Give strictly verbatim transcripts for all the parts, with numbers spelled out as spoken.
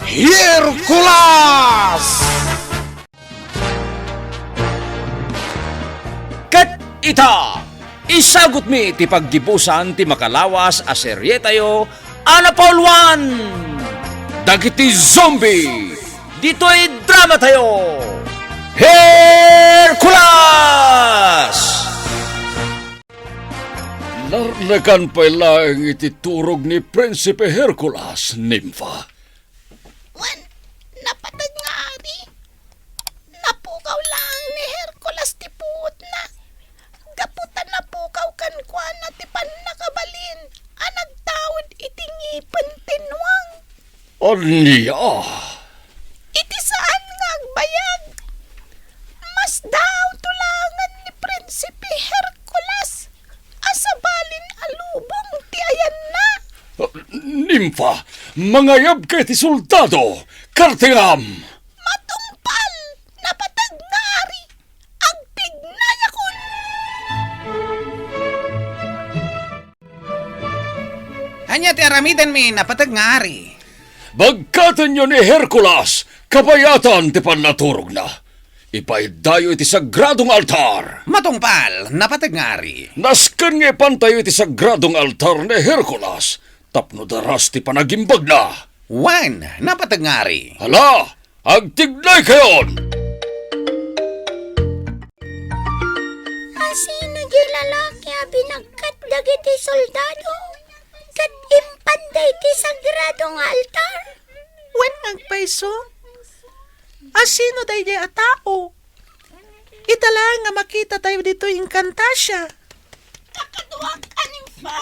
Hercules! Ket ita, isagutmi ti paggibusan ti makalawas a serietayo a napauluan, Dagiti Zombie, ditoy dramatayo, Hercules! Narnekan pay laeng iti turog ni Prinsipe Hercules, Nimfa. Wen, napateg nga ari, napukaw laeng ni Hercules ti puotna. Gapu ta napukaw kenkuana ti pannakabalin a nagtaud iti ngipen ti nuang. Ania? Iti saan nga agbayag, masdaawto laengen ni Prinsipe Hercules a sabalin a lubong ti ayanna. Nimfa, mangayabka iti soldado! Kartingam! Matungpal, napateg nga ari! Agtignayakon! Ania ti aramidenmi, napateg nga ari? Bagkatenyo ni Hercules, kabayatan ti pannaturogna. Ipaiddayo iti sagrado nga altar. Matungpal, napateg nga ari. Nasken nga ipantayo iti sagrado nga altar ni Hercules tapno daras ti panagimbagna. Wen, napateg nga ari. Hala, agtignaykayon! Asino diay lalaki a binagkat dagiti soldado ket impanda iti sagrado nga altar? Wen, agpayso, asino daydiay a tao? Ita laeng a makitatayo ditoy inkantasia. Kakaduak a nimfa,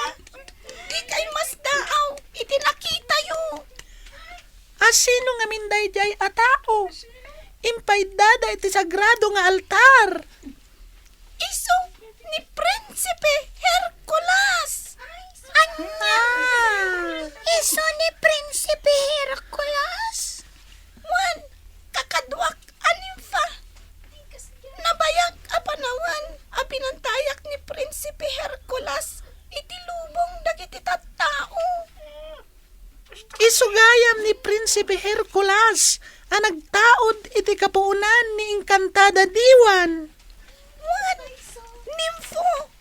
dikay masdaaw iti nakitayo. Asino ngamin daydiay a tao? Impaiddada iti sagrado nga altar. Isu ni Prinsipe Hercules. Ania? Ah. Isu ni Prinsipe Hercules? Wen, kakaduak a nimfa. Nabayag a panawen a pinantayak ni Prinsipe Hercules iti lubong dagiti tattao. Isu gayam ni Prinsipe Hercules a nagtaud iti kapuonan ni Encantada Diwan. Wen, Nimfo,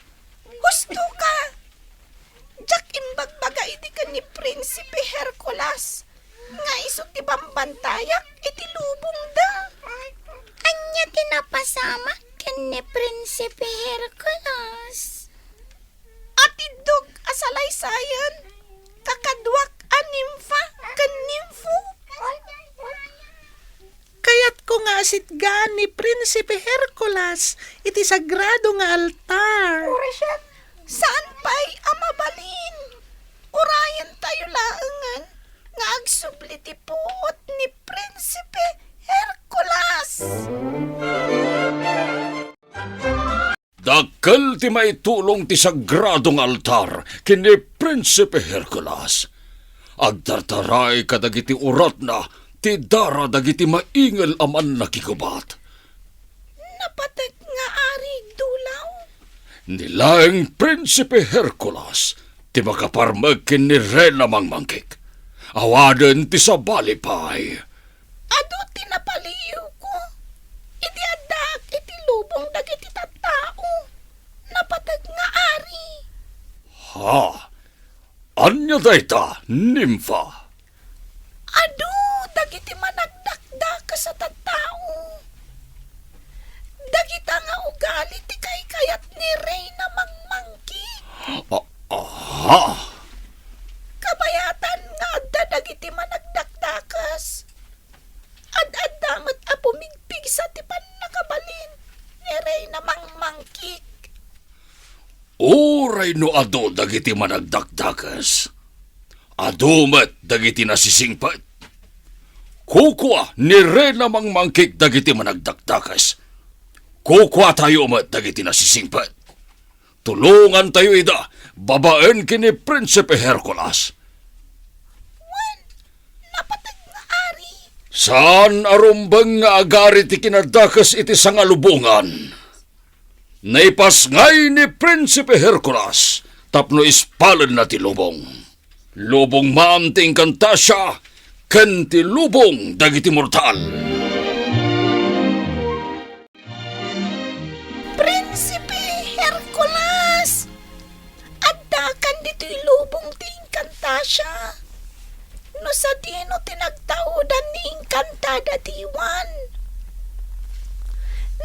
husto ka! Diak imbagbaga idi ken ni Prinsipe Hercules nga isu ti bambantayak iti lubongda. Ania ti napasamak ken ni Prinsipe Hercules? Atiddog a salaysayan, kakaduak a nimfa ken nimfo. Kayatko nga asitgaan ni Prinsipe Hercules iti sagrado nga altar. Saan pay a mabalin. Urayentayo laengen nga agsubli ti puot ni Prinsipe Hercules. Dakkel ti maitulong ti sagrado nga altar ken ni Prinsipe Hercules. Agtartaray kadagiti uratna ti dara dagiti maingel a mannakigubat. Napateg nga ari dulaw. Ni laeng Prinsipe Hercules ti makaparmek ken ni Reyna Mangmangkik. Awanen ti sabali pay. Adu ti napaliiwko idi addaak iti lubong dagiti tattao. Napateg nga ari. Ha? Ania dayta, nimfa? Adu dagiti managdakdakes a tattao. Dagita nga ugali ti kaykayat ni Reyna Mangmangkik. A-, aha. Kabayatan nga adda dagiti managdakdakes. Ad-adda met a pumigpigsa ti pannakabalin ni Reyna Mangmangkik. Uray no adu dagiti managdakdakes, adu met dagiti nasisingpet. Kukua ni Reyna Mangmangkik dagiti managdakdakes. Kukuatayo met dagiti nasisingpet. Tulongantayo ida babaen ken ni Prinsipe Hercules. Wen, napateg nga ari. Saan a rumbeng nga agari ti kinadakes iti sangalubongan. Naipasngay ni Prinsipe Hercules tapno ispalenna ti lubong. Lubong man ti Encantasia ken ti lubong dagiti mortal. Prinsipe Hercules! Addakan ditoy lubong ti Encantasia. No sadino ti nagtaudan ni Encantada Diwan?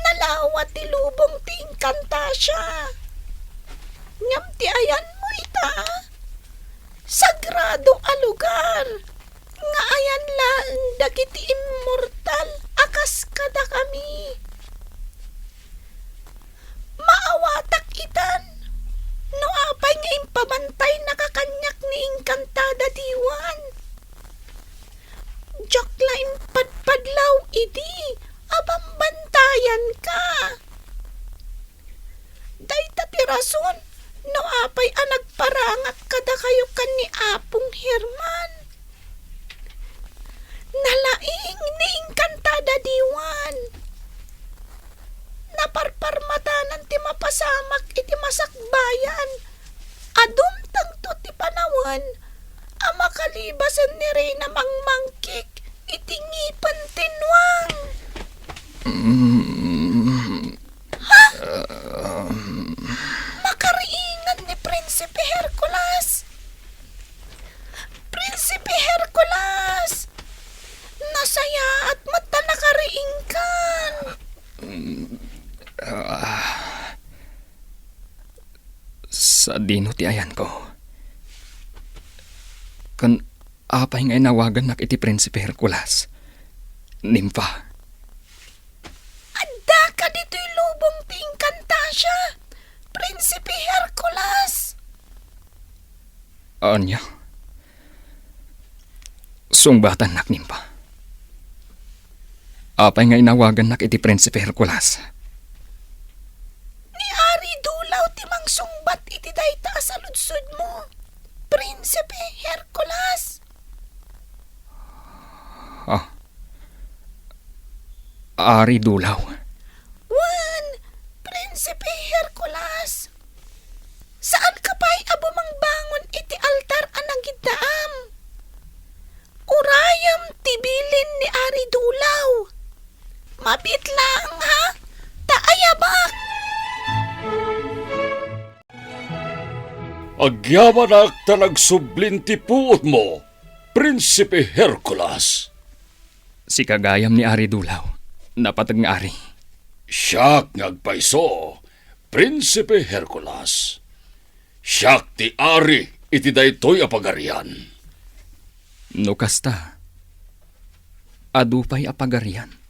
Nalawa ti lubong ti Encantasia. Ngem ti ayanmo ita, sagrado a lugar nga ayan laeng dagiti immortal a kas kadakami. Maawatak itan no apay nga impabantayna kaniak ni Encantada Diwan. Diak la impadpadlaw idi a bambantayanka. Dayta ti rason no apay a nagparangak kadakayo ken ni Apong Herman. Nalaing ni Encantada Diwan. Naparparmatanan ti mapasamak iti masakbayan a dumtengto ti panawen a makalibasen ni Reyna Mangmangkik iti ngipen ti nuang. Mm. Ha? Makariingan ni Prinsipe Hercules! Prinsipe Hercules! Nasayaat met ta nakariingkan! Mm, ah, sadino ti ayanko? Ken apay nga inawagannak iti Prinsipe Hercules? Nimfa. Addaka ditoy lubong ti Encantasia, Prinsipe Hercules! Ania? Sungbatannak, Nimfa. Apay nga inawagannak iti Prinsipe Hercules? Ni Ari Dulaw ti mangsungbat iti dayta a saludsodmo, Prinsipe Hercules. Ah. Ari Dulaw. Wen, Prinsipe Hercules. Saanka pay a bumangbangon iti altar a nangiddaam. Urayem ti bilin ni Ari Dulaw. Mabiit laeng, ha? Ta ayabak! Agyamanak ta nagsublin ti puotmo, Prinsipe Hercules. Sika gayam ni Ari Dulaw, napateg nga ari. Siak nga agpayso, Prinsipe Hercules. Siak ti ari iti daytoy a pagarian. No kasta, adu pay a pagarian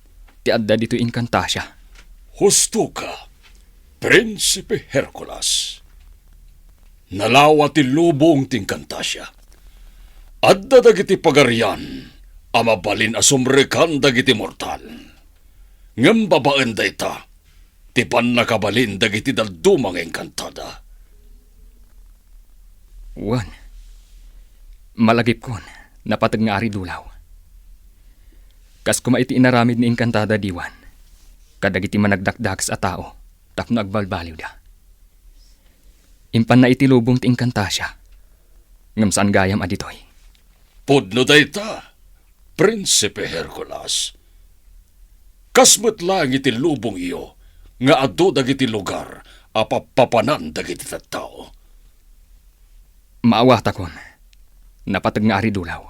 ti adda ditoy Encantasia. Hustoka, Prinsipe Hercules. Nalawa ti lubong ti Encantasia. Adda dagiti pagarian a mabalin a sumrekan dagiti mortal. Ngem babaen dayta, ti pannakabalin dagiti dadduma nga engkantada. Wen, malagipkon, napateg nga Ari Dulaw. Kas koma iti inaramid ni Encantada Diwan kadagiti managdakdakes a tao tapno agbalbaliwda. Impanna iti lubong ti Encantasia, ngem saan gayam a ditoy. Pudno dayta, Prinsipe Hercules. Kas met laeng iti lubongyo nga adu dagiti lugar a pappapanan dagiti tattao. Maawatakon, napateg nga Ari Dulaw.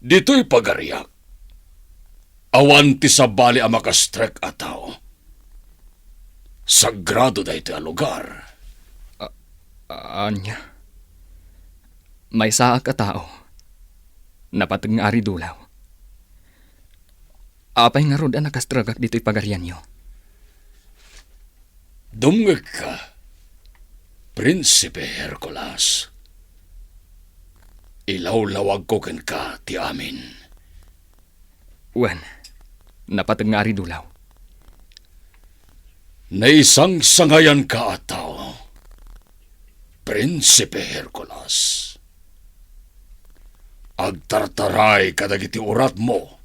Ditoy pagariak, awan ti sabali a makastrek a tao. Sagrado daytoy a lugar. A-, ania? Maysaak a tao, napateg nga Ari Dulaw. Apay ngarud a nakastregak ditoy pagarianyo? Dumngegka, Prinsipe Hercules. Ilawlawagko kenka ti amin. Wen, napateg nga Ari Dulaw. Naisangsangayanka a tao, Prinsipe Hercules. Agtartaray kadagiti uratmo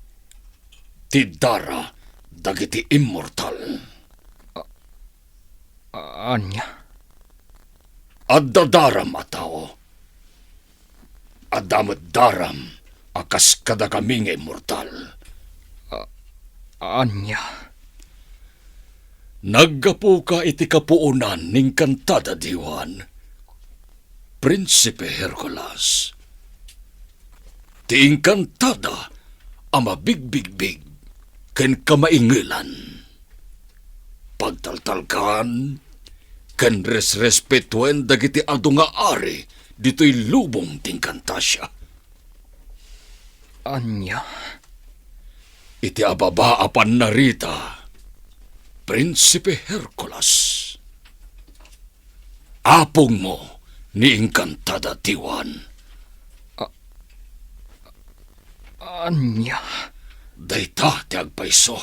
ti dara dagiti immortal. A-, ania? Adda daram a tao. Adda met daram a kas kadakami nga immortal. A-, ania? Naggapuka iti kapuonan ni Encantada Diwan, Prinsipe Hercules. Ti Encantada a mabigbigbig ken kamaingelan. Pagtaltalkan ken resrespetuen dagiti adu nga ari ditoy lubong ti Encantasia. Ania? Iti ababa a pannarita, Prinsipe Hercules. Apongmo ni Encantada Diwan. A-, ania? Dayta ti agpayso.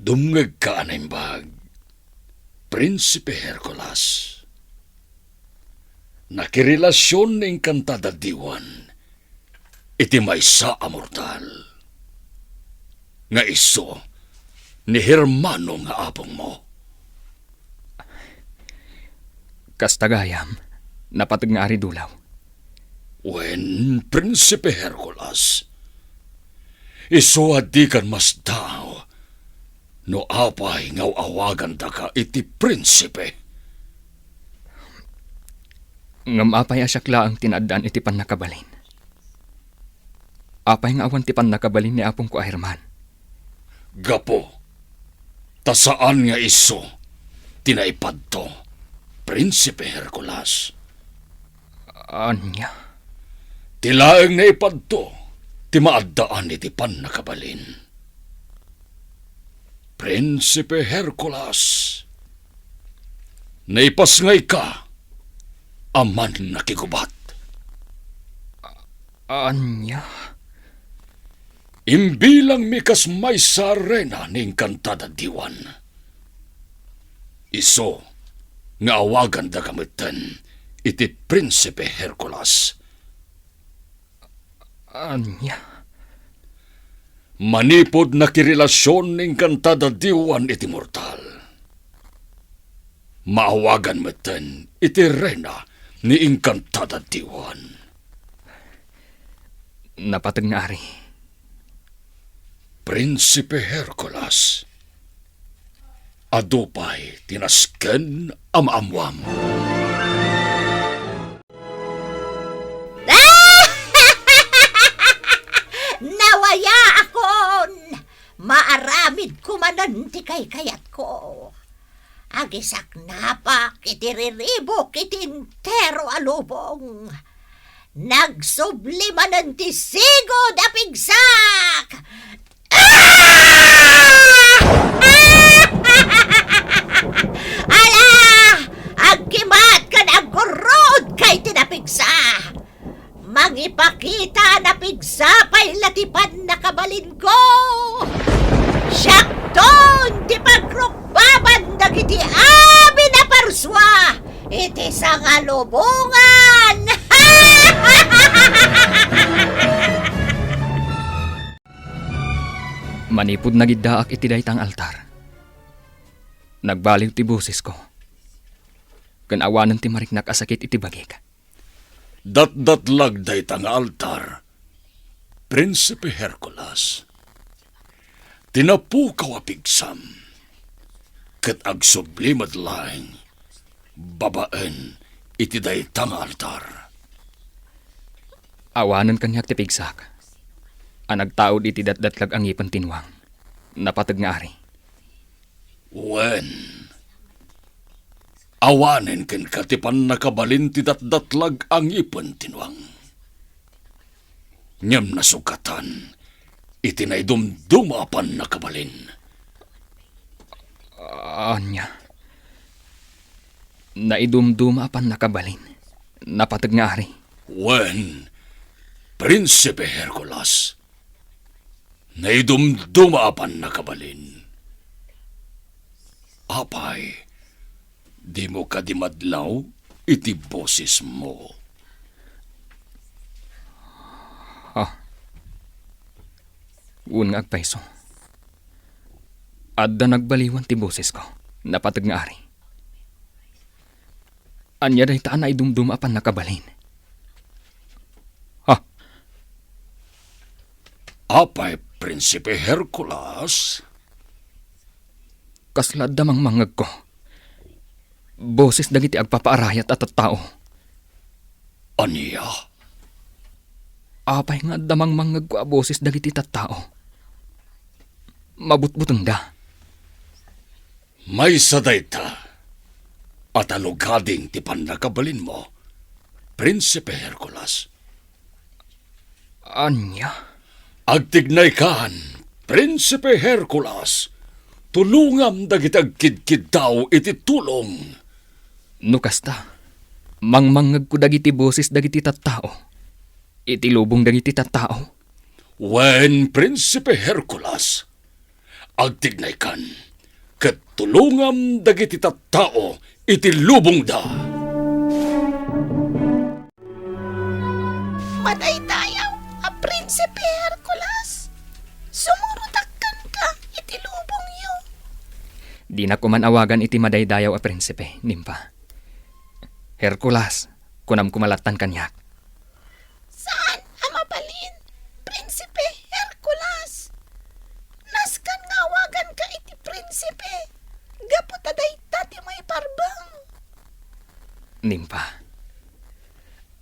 Dumngegka a naimbag, Prinsipe Hercules. Nakirelasion ni Encantada Diwan iti maysa a mortal nga isu ni Hermano nga apongmo. Kasta gayam, napateg nga ari Dulaw. Wen, Prinsipe Hercules, isu a dikan masdaaw no apay nga aw-awagandaka iti prinsipe. Ngem apay a siak laeng ti naaddaan iti pannakabalin? Apay nga awan ti pannakabalin ni apongko a Herman? Gapu ta saan nga isu ti naipadto, Prinsipe Hercules. Ania? Ti laeng naipadto ti maaddaan iti pannakabalin. Prinsipe Hercules, naipasngayka a mannakigubat. Ania? Imbilangmi kas maysa a reyna ni Encantada Diwan. Isu nga awagandaka metten iti Prinsipe Hercules. Ania? Manipud nakirelasion ni Encantada Diwan iti mortal, maawagan metten iti reyna ni Encantada Diwan. Napateg nga ari. Prinsipe Hercules, adu pay ti nasken a maammuam. Nawayaakon! Maaramidko manen ti kaykayatko. Agisaknapak iti riribuk iti entero a lubong. Nagsubli manen ti sigud a pigsak! Ah! Ala! Agkimat ken agurruodka iti napigsa! Mangipakita a napigsa pay la ti pannakabalinko! Siakton ti pagrukbaban dagiti amin a parsua iti sangalubongan! Manipud nagiddaak iti dayta nga altar, nagbaliw ti bosesko, ken awanen ti mariknak a sakit iti bagik. Datdatlag dayta nga altar, Prinsipe Hercules. Ti napukaw a pigsam, ket agsubli met laeng babaen iti dayta nga altar. Awanen kaniak ti pigsak a nagtaud iti datdatlag a ngipen ti nuang, napateg nga ari. Wen, awanen kenka ti pannakabalin ti datdatlag a ngipen ti nuang. Ngem nasukatan iti naidumduma a pannakabalin. Ania? Naidumduma a pannakabalin, napateg nga ari. Wen, Prinsipe Hercules, naidumduma a pannakabalin. Apay, dimo kadi madlaw iti bosesmo? Ah. Wen nga agpayso. Adda nagbaliwan ti bosesko, napateg nga ari. Ania dayta a naidumduma a pannakabalin? Ha? Apay, Prinsipe Hercules? Kasla adda mangmangngegko. Boses dagiti agpapaarayat a tattao. Ania? Apay nga adda mangmangngegko a boses dagiti tattao? Mabutbutengda. Maysa dayta a talugading ti pannakabalinmo, Prinsipe Hercules. Ania? Agtignaykan, Prinsipe Hercules. Tulongam dagiti agkidkiddaw iti tulong. No kasta, mangmangngegko dagiti boses dagiti tattao iti lubong dagiti tattao. Wen, Prinsipe Hercules, agtignaykan, ket tulongam dagiti tattao iti lubongda. Madaydayaw a Prinsipe Hercules, sumurotak kenka iti lubongyo. Dinak man awagan iti madaydayaw a prinsipe, Nimpa. Hercules, kunam koma lattan kaniak. Saan a mabalin, Prinsipe Hercules. Nasken nga awaganka iti prinsipe, gapu ta dayta ti maiparbeng. Nimpa,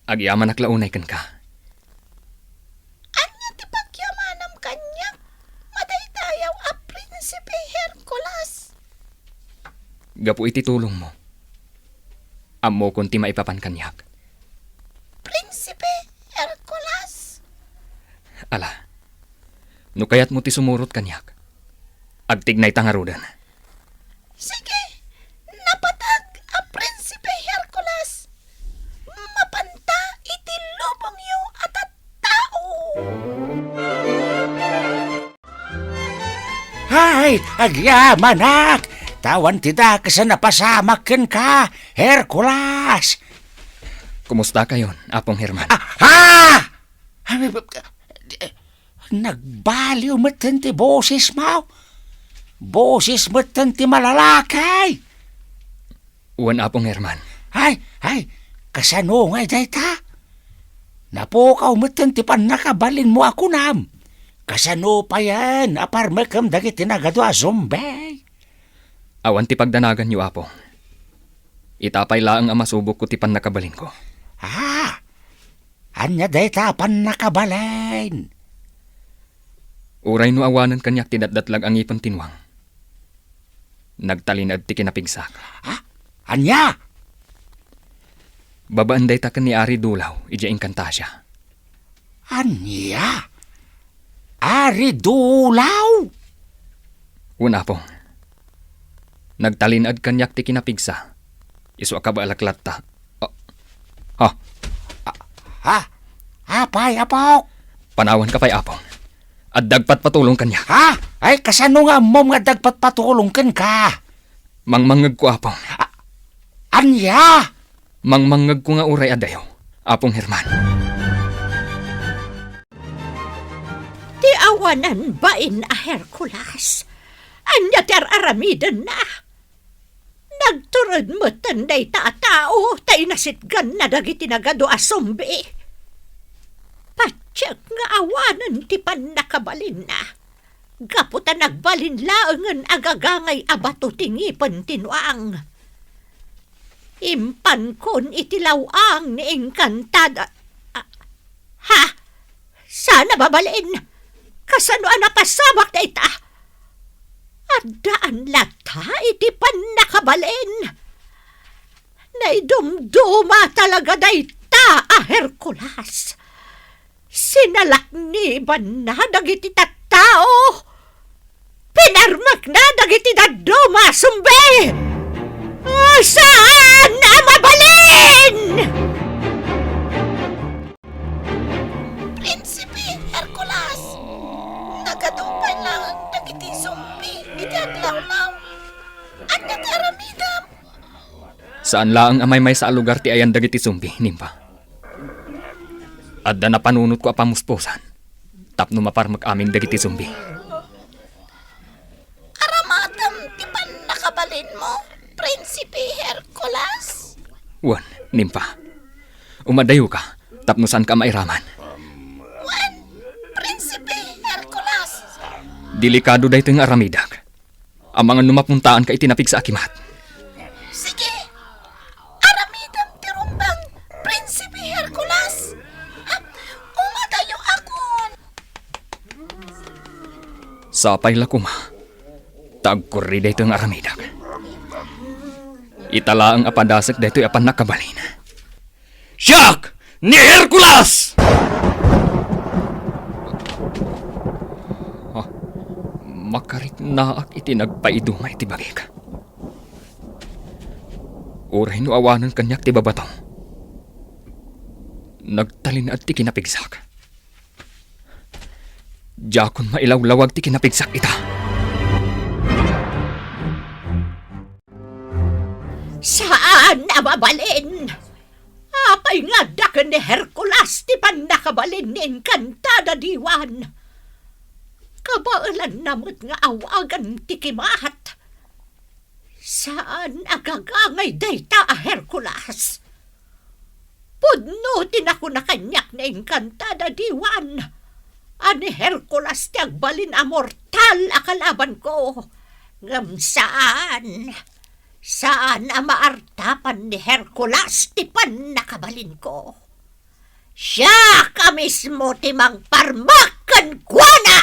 agyamanak la unay kenka. Ania ti pagyamanam kaniak, madaydayaw a Prinsipe Hercules? Gapu iti tulongmo, ammokon ti maipapan kaniak. Prinsipe Hercules! Ala, no kayatmo ti sumurot kaniak, agtignayta ngaruden. Sige, napateg a Prinsipe Hercules, mapanta iti lubongyo a tattao. Hay, agyamanak! Awan ti dakes a napasamak kenka, Hercules! Kumustakayon, Apong Herman? Ah, ha? Nagbaliw metten ti bosesmo. Boses metten ti malalaki. Wen, Apong Herman. Ay, ay, kasano ngay dayta? Napukaw metten ti pannakabalinmo a kunam. Kasano payen a parmekem dagiti nagadu a zombie? Awan ti pagdanaganyo, Apo. Ita pay laeng a masubokko ti pannakabalinko. Ah, ania dayta a pannakabalin? Uray no awanen kaniak ti datdatlag a ngipen ti nuang, nagtalinaed ti kinapigsak. Ha? Ania? Babaen dayta ken ni Ari Dulaw idiay Encantasia. Ania? Ari Dulaw? Wen, Apo. Nagtalinaed kaniak ti kinapigsa. Isu a kabaelak latta. Ah. Ha? Ah, ha? Apay, Apok? Panawanka pay, Apo. Adda agpatpatulong kaniak. Ha? Ay, kasano nga ammom nga adda agpatpatulong kenka? Mangmangngegko, Apo. A-, ania? Mangmangngegko nga uray adayo, Apong Herman. Ti awanan bain a Hercules, ania ti ar-aramidenna? Nagtured metten dayta a tao ta inasitganna dagiti nagadu a zombie. Patiek nga awanen ti pannakabalinna, gapu ta nagbalin laengen a gagangay a bato ti ngipen ti nuang. Impankon iti law-ang ni Encantada. Ah, ha? Saan a mabalin? Kasano a napasamak dayta? Addaan latta iti pannakabalin. Naidumduma talaga dayta a Hercules. Sinalaknibanna dagiti tattao. Pinarmekna dagiti dadduma a zombie. Ah, saan a mabalin? Prinsipe Hercules, nagadu pay laeng dagiti zombie iti aglawlaw. Ania ti aramidem? Saan laeng a maymaysa a lugar ti ayan dagiti zombie, Nimpa. Adda napanunotko a pamuspusan tapno maparmek amin dagiti zombie. Aramatem ti pannakabalinmo, Prinsipe Hercules? Wen, Nimpa. Umadayoka tapno saanka a mairaman. Wen, Prinsipe Hercules. Delikado daytoy nga aramidek. Amangan no mapuntaanka iti napigsa a kimat. Sige! Aramidem ti rumbeng, Prinsipe Hercules! Umadayo akon! Sapay la koma ta agkurri daytoy nga aramidek. Ita laeng a padasek daytoy a pannakabalin. Siak ni Hercules! Ah, makariknaak iti nagpaiduma iti bagik. Uray no awanen kaniak ti babato, nagtalinaed ti kinapigsak. Diakon mailawlawag ti kinapigsak ita. Saan a mabalin! Apay nga adda ken ni Hercules ti pannakabalin ni Encantada Diwan? Kabaelanna met nga awagan ti kimat. Saan a gagangay dayta a Hercules. Pudno ti nakuna kaniak ni Encantada Diwan a ni Hercules ti agbalin a mortal a kalabanko. Ngem saan, saan a maartapan ni Hercules ti pannakabalinko. Siak a mismo ti mangparmek kenkuana!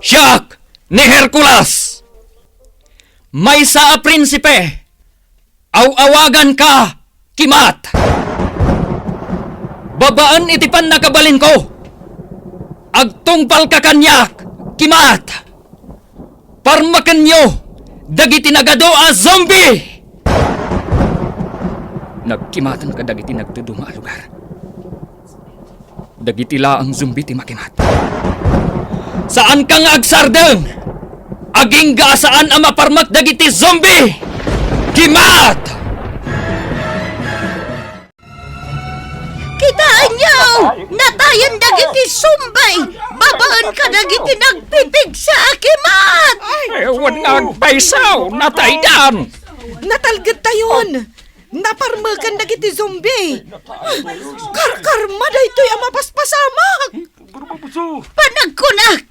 Siak ni Hercules! Maysa a prinsipe, aw-awaganka Kimat! Babaen iti pannakabalinko, agtungpalka kaniak, Kimat! Parmekenyo dagiti nagadu a zombie! Nagkimaten kadagiti nagtuduma a lugar. Dagiti laeng zombie ti makimat. Saanka nga agsardeng! Agingga a saan a maparmek dagiti zombie! Kimat! Kitaenyo! Natayen dagiti zombie! Babaen kadagiti nagpipigsa a kimat! Ay, wen nga agpayso! Nataydan! Natalgedtayon! Naparmeken dagiti zombie! Karkarma daytoy a mapaspasamak! Panagkunak!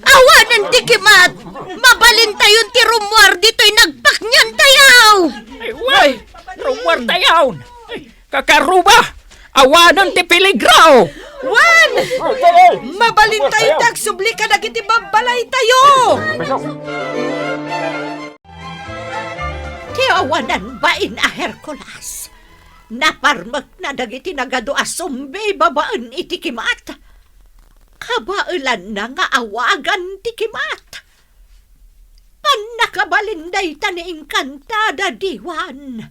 Awanen ti kimat! Mabalintayon ti rummuar ditoy nagpakniantayo! Ay, wen! Rummuartayon! Ay, kakaruba! Awanen ti peligro! Wen! Mabalintayon ti agsubli kadagiti babbalaytayo! Ti awanan bain a Hercules, naparmekna dagiti nagadu a zombie babaen iti kimat. Kabaelanna nga awagan ti kimat. Pannakabalin dayta ni Encantada Diwan.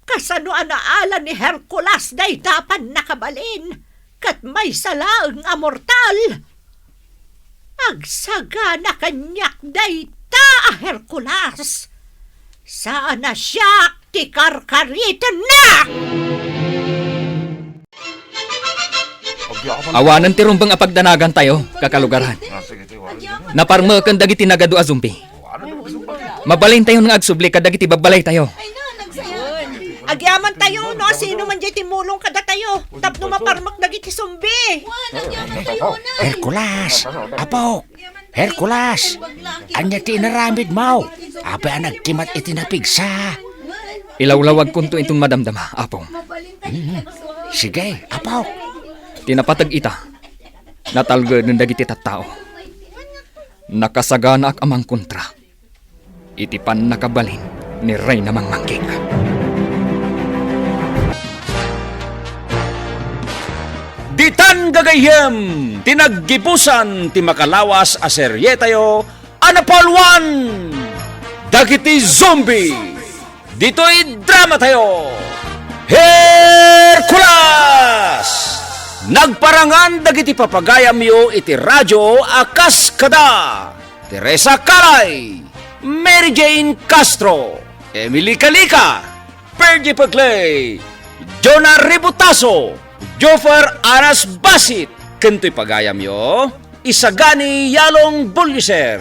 Kasano a naala ni Hercules dayta a pannakabalin, ket maysa laeng a mortal? Agsagana kaniak dayta a Hercules. Saan a siak ti karkaritenna! Awanen ti rumbeng a pagdanagantayo, kakalugaran. Naparmeken dagiti nagadu a zombie. Mabalintayon nga agsubli kadagiti babbalaytayo. Agyamantayo no asino man diay timmulong kadatayo tapno maparmek dagiti zombie. Hercules! Apok! Hercules! Ania ti inaramidmo? Apay a nagkimat iti napigsa? Ilawlawagkonto inton madamdama, Apo. Mm. Sige, Apok. Ti napateg ita, natalgeden dagiti tattao. Nakasaganaak a mangkontra iti pannakabalin ni Reyna Mangmanggik. Ditan gagayyem ti naggibusan ti makalawas a serietayo a napalwan dagiti zombie. Ditoy dramatayo, Hercules! Nagparangan dagiti papagayamyo iti radio a kas kada Teresa Calay, Mary Jane Castro, Emily Calica, Fergie Peclay, Jonah Ributaso, Joffer Aras Basit, ken toy pagayamyo, Isagani Yalong Buliser.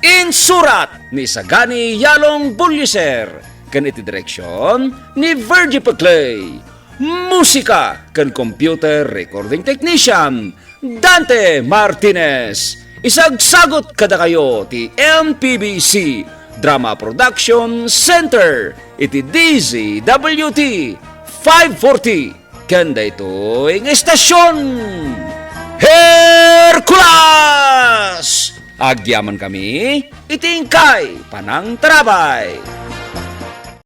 Insurat ni Isagani Yalong Buliser ken iti direksion ni Virgie Peclay. Musika ken computer recording technician, Dante Martinez. Isagsagot kadakayo ti M P B C Drama Production Center iti D Z W T five forty. Ken daytoy nga estasion, Hercules! Agyaman kami iti inkay panangtarabay.